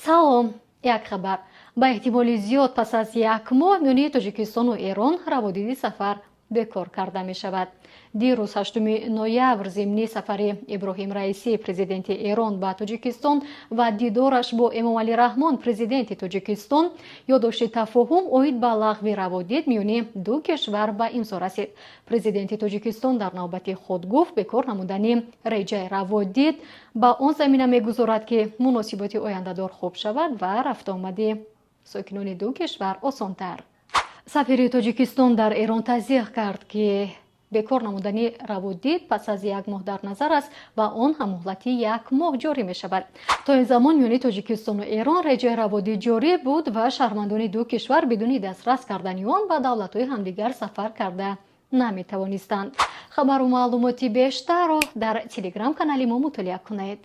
Салом, як хабар. Ба эҳтимоли зиёд, пас аз як моҳ миёни Тоҷикистону Эрон раводиди сафар бекор карда мешавад. Дирӯз, 8 ноябр, зимни сафари Иброҳим Раисӣ, президенти Эрон, ба Тоҷикистон ва дидораш бо Эмомалӣ Раҳмон, президенти Тоҷикистон, ёддошти тафоҳум оид ба лағви раводид миёни ду кишвар ба имзо расид. Президенти Тоҷикистон дар навбати худ гуфт, бекор намудани реҷаи раводид ба он замина мегузорад, ки муносиботи ояндадор хуб шавад ва рафтуомади сокинони ду кишвар осонтар. Сафири Тоҷикистон дар Эрон тазйиқ кард, ки бекор намудани раводид пас аз як моҳ дар назар аст ва он ҳам муҳлати як моҳ ҷорӣ мешавад. То ин замон миёни Тоҷикистону Эрон реҷаи раводид ҷорӣ буд ва шаҳрвандони ду кишвар бидуни дастрас кардани он ба давлатҳои ҳамдигар сафар карда наметавонистанд. Хабару маълумоти бештарро дар телеграм канали мо мутолиа кунед.